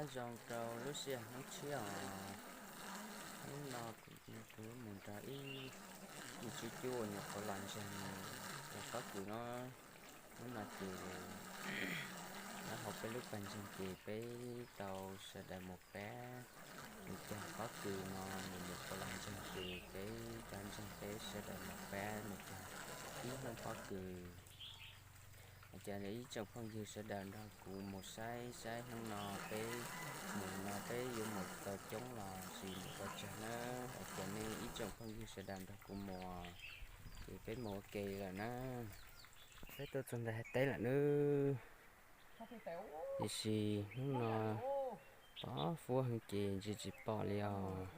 Nyob zoo rau lub sij hawm hnub tshiab os. Hnub no kuv mus nrog ib tug tswv cuab nyuam qhuav los ntseeg cov pob kws no. Hnub no ces nyob hauv peb lub pawg ntseeg ces peb tau sawv daws mus pab mus cog pob kws no, nws nyuam qhuav los ntseeg ces peb cov ntseeg peb sawv daws mus pab mus cog ib hnub pob kws. Ces ib tsoom phooj ywg sawv daws nrog kuv mus saib saib hnub no peb mus no peb yuav mus tau coob los tsis mus tau tsawg na. Ces nej ib tsoom phooj ywg sawv daws nrog kuv mus, ces peb mus ua ke lawm na. Peb tuaj txog ntawm haiv teb lawm nawb. Tiam sis hnub no pov fuab heev ces ntsia tsis pom li os.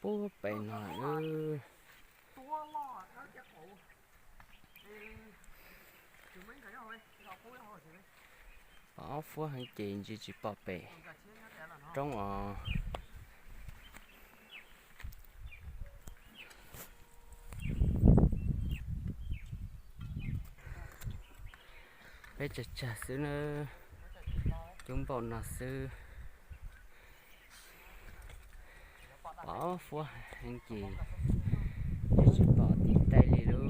Puag pem no lawm. Pov fuab heev ces ntsia tsis pom pem roob os. Peb tsawg tsawg xwb na, coob npaum no xwb. Pov fuab heev ces ntsia tsis pom tim teb li lauj.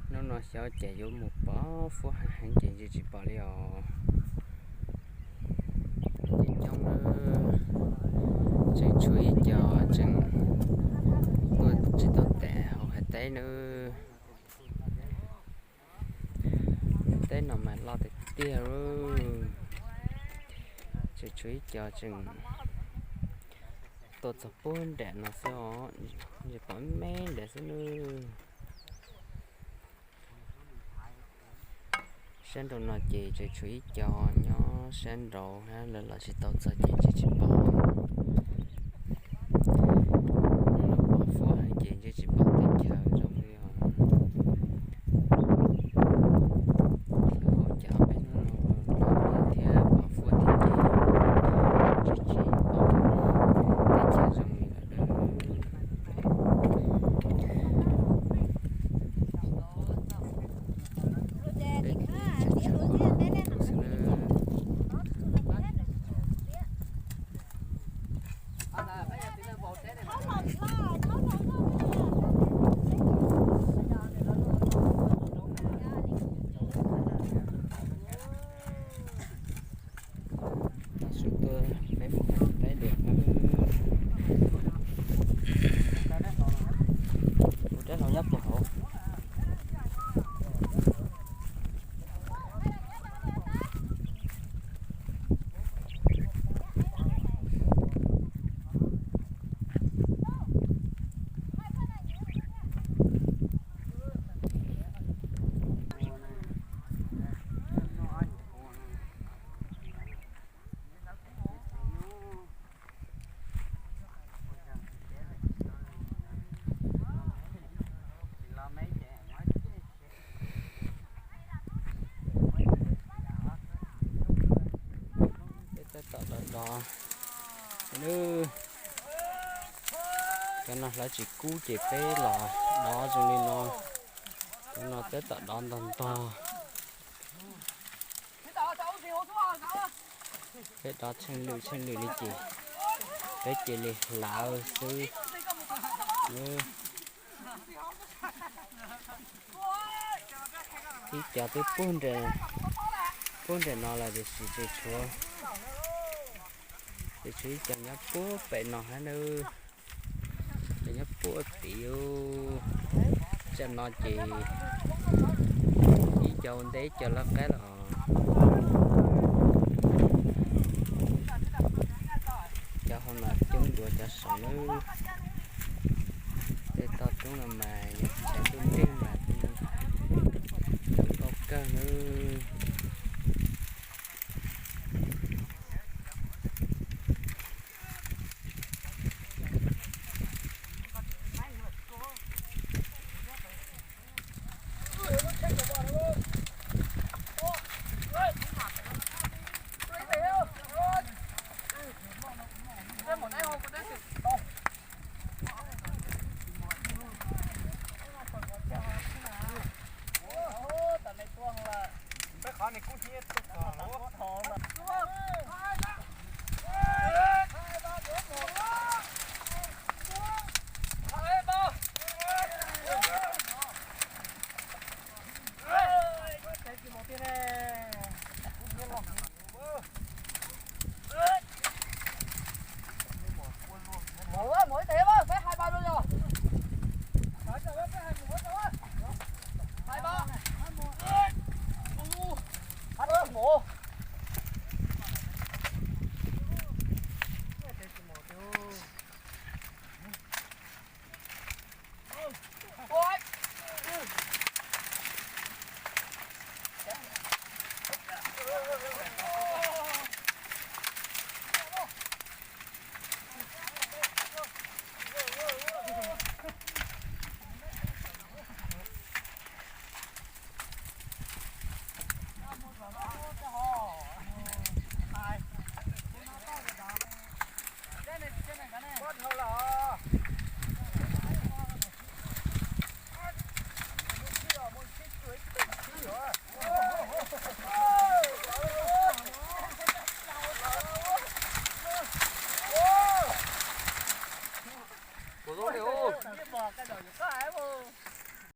Hnub no xyov cas yuav mus pov fuab heev heev ces ntsia tsis pom li os. Ces coob nawb, tseem tshuav ib co tseem tuaj tsis tau tas hauv haiv teb nawb. Teb no mas loj tiag tiag lauj. Tseem tshuav ib co tseem tuaj txog puag nram no xwb os, ntsia pom me nram xwb nawb. Sab nraum no ces tseem tshuav ib co nyob sab nraud hab, lawv los tsis tau txog ces ntsia tsis pom. Hnub no pov fuab heev ces ntsia tsis pom teb chaws zoo li os. Xyov ua cas peb hnub no los thiab pov fuab thiab ces ntsia tsis pom teb chaws zoo li lawm. Peb tsawg tsawg xwb na. Sawv tuaj peb mus teb dua. Kuv rab hlau nyob pem hauv. Peb tab tom dov dov. Cov no hlawv tsis kub ces peb los dov zoo li no. Cov no tab tom dov ntog ntog. Peb dov tsheej lwm tsheej lwm li ces peb cia li hlawv xwb. Ib co twb puag nram no lawm tiam sis tseem tshuav, tseem tshuav ib co nyob puag pem no hab nawb. Ces nyob puag tim ub, tsam no ces ib co ua ntej ib co lawv qab los. Cov hauv no coob dua cov saum nawb. Tej toj roob no mas yog tshav ntuj nrig mas coob nkauj kawg nawb.